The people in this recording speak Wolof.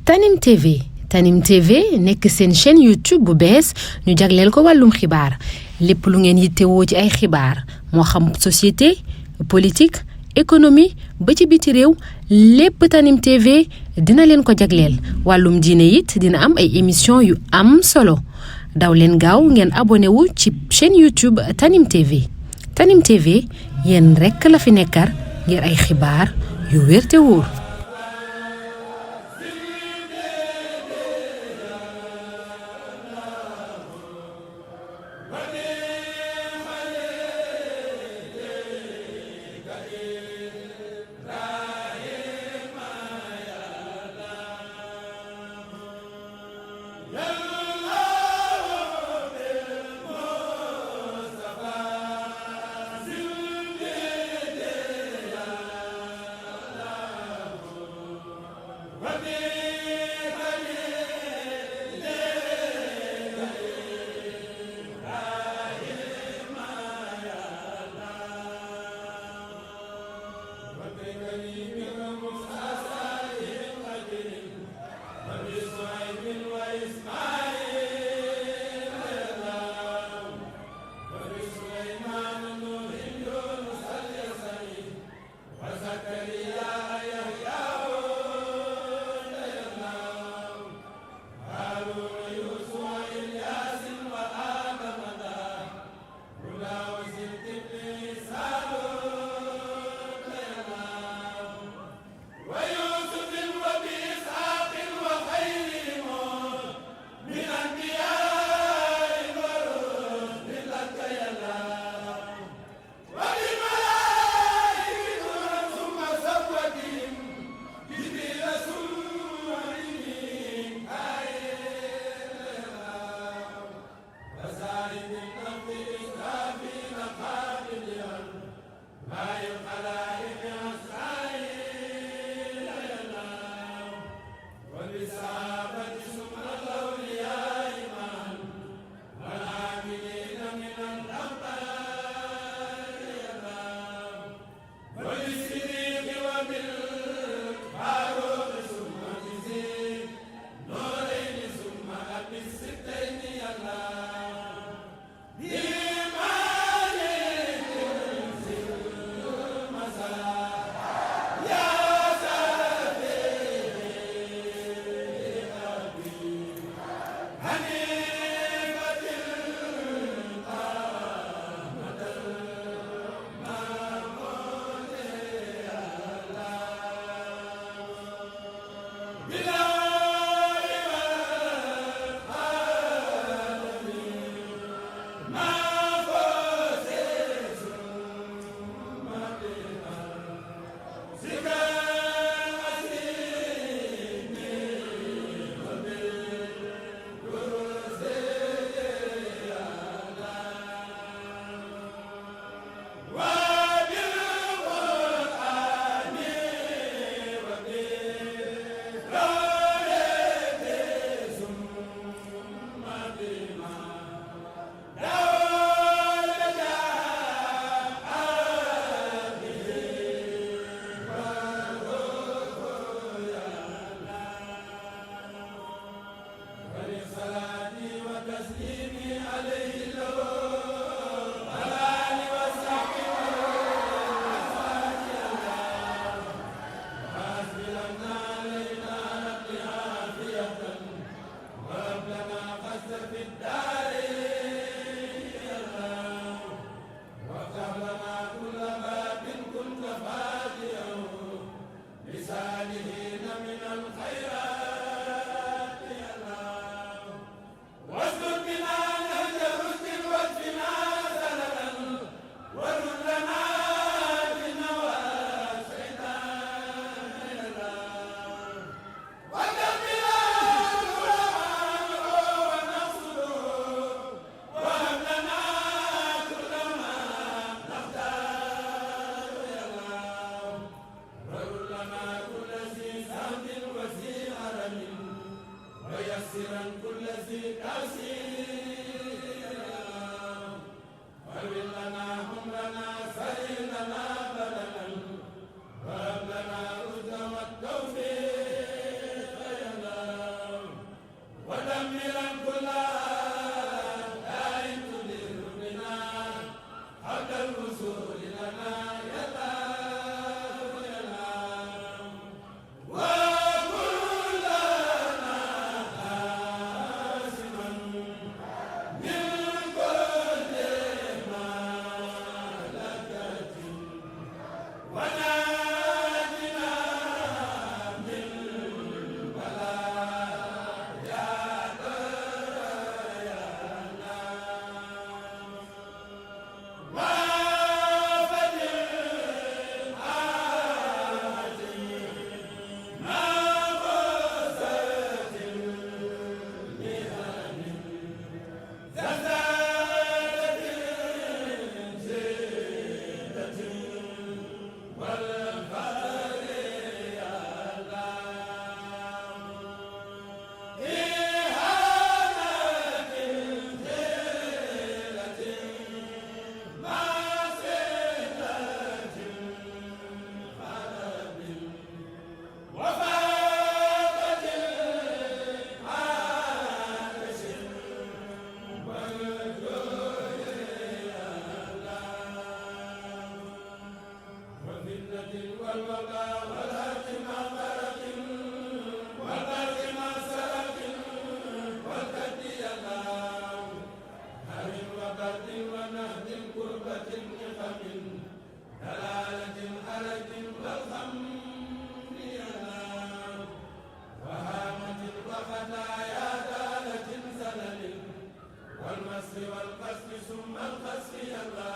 Tanim TV nekk seen chaîne YouTube bu bees ñu jagleel ko wàllum xibaar lépp lu ngeen yittewoo ci ay xibaar moo xam société politique économie ba ci biti réew lépp Tanim TV dina leen ko jagleel wàllum diine it dina am ay émission yu am solo daw leen gaaw ngeen abonné wu ci chaîne YouTube Tanim TV Tanim TV yéen rekk la fi nekkar ngir ay xibaar yu wér te wóor. ثم القصف الله